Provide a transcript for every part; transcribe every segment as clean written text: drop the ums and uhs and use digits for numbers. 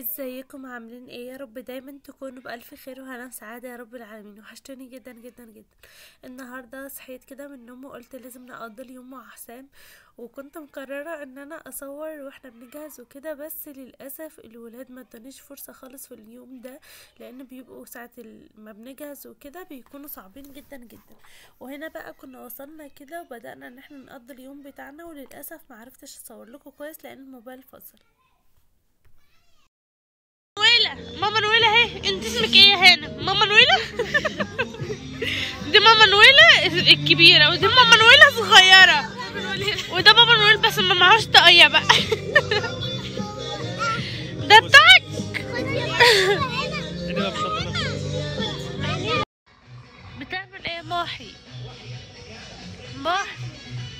ازيكم عاملين ايه؟ يا رب دايما تكونوا بألف خير وهنا وسعادة يا رب العالمين. وحشتوني جدا جدا جدا. النهاردة صحيت كده من النوم وقلت لازم نقضي اليوم مع حسام، وكنت مقررة ان انا اصور واحنا بنجهز وكده، بس للأسف الولاد ما ادونيش فرصة خالص في اليوم ده، لان بيبقوا ساعة ما بنجهز وكده بيكونوا صعبين جدا جدا. وهنا بقى كنا وصلنا كده وبدأنا ان احنا نقضي اليوم بتاعنا، وللأسف ما عرفتش اصور لكم كويس لان الموبايل فصل. ماما نويلة اهي، انت اسمك ايه يا هنا؟ ماما نويلة؟ دي ماما نويلة الكبيرة، ودي ماما نويلة صغيرة، وده بابا نويل بس ما معهوش طاقية بقى. ده بتاعك. بتعمل ايه يا ماحي؟ ماحي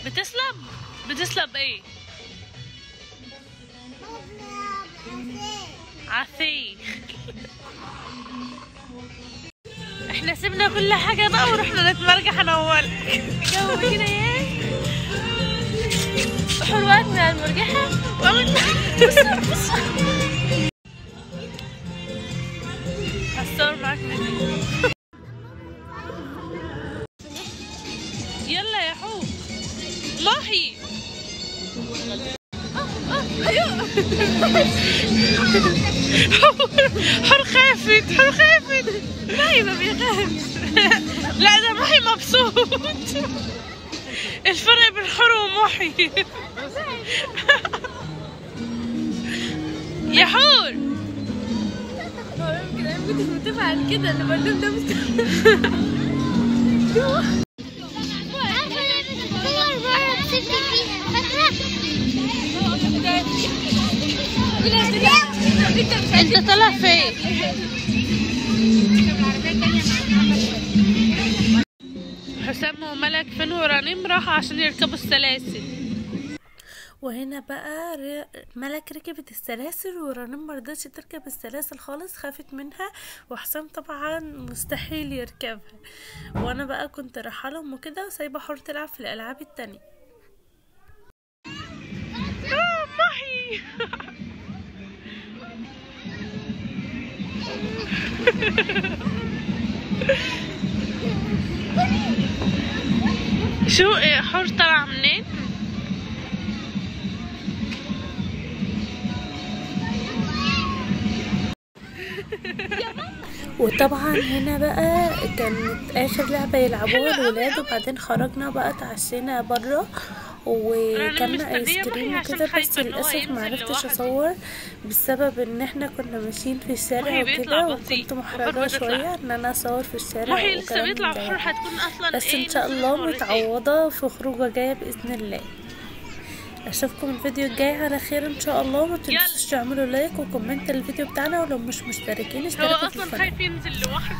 بتسلب؟ بتسلب ايه؟ عفيه. احنا سيبنا كل حاجة بقى ورحنا نتمرجح انا وولك. جو كده ايه حلوات من المرجحة. هصور معاك فيديو. يلا يا حو ماحي. ايوه حر خافت، حر خافت. ماهي ما بيخافش. لا ده محي مبسوط. الفرق بين حر ومحي. يا حور يمكن انا ما كنتش متفقه على كده، انا بقول لهم ده مش انت طالع فين؟ حسام وملك فين ورنيم راحوا عشان يركبوا السلاسل. وهنا بقى ملك ركبت السلاسل ورنيم مرضتش تركب السلاسل خالص، خافت منها، وحسام طبعا مستحيل يركبها. وانا بقى كنت رايحة لهم وكده، وسايبه حور تلعب في الالعاب التانية. محي. شو حور طلع منين؟ وطبعا هنا بقى كانت اخر لعبة يلعبوها الولاد، وبعدين خرجنا بقى اتعشينا بره وكلنا ايس كريم وكده، بس للاسف معرفتش اصور بسبب ان احنا كنا ماشيين في الشارع وكده، وكنت محرجه شوية ان انا اصور في الشارع وكلام ده، بس ان شاء الله متعوضه في خروجه جاية باذن الله. اشوفكم الفيديو الجاي على خير ان شاء الله. ما تنسوش تعملوا like و comment للفيديو بتاعنا، ولو مش مشتركين اشتركوا في القناة. هو اصلا خايف ينزل لوحده.